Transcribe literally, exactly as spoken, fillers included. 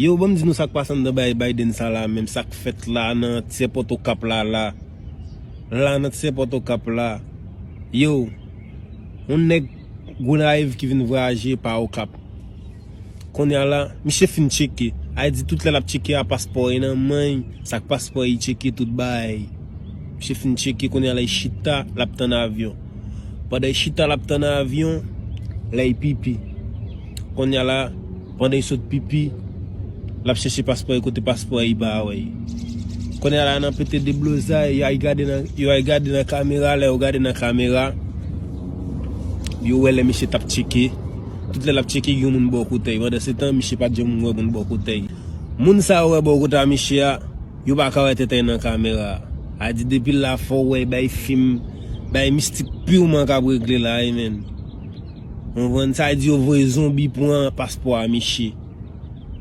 Yo, ban m di nou sa k pase anndan bay Biden sa la menm, sa k fèt la nan tyè Pòtokap la la. La nan tyè Pòtokap la. Yo, yon nèg Gonayiv ki vin vwayaje pa Okap. Kounye a la, misye fin tcheke. A di tout lè l ap tcheke a paspò e nan men, sa k paspò e tcheke tout bay. Misye fin tcheke, kounye a la, li chita, l ap tann avyon. Pandan li chita, l ap tann avyon, la li pipi. Kounye a la, pandan li sot pipi, l ap chèche paspò li, kote paspò li pa wè. Kounye a la, nan pete deblozay, yo al gade nan, yo al gade nan kamera, lè yo gade nan kamera, yo wè lè misye t ap tcheke. Tout lè l ap tcheke, gen moun bò kote l. Pandan se tan, misye pa t janm wè moun bò kote l. Moun sa yo wè bò kote a misye a, yo pa ka wè tèt yo nan kamera. A di depi la fò w wè bay fim, bay mistik piman k ap regle la, wi, menn. Ou konprann? Sa di yo voye zonbi pran paspò a misye.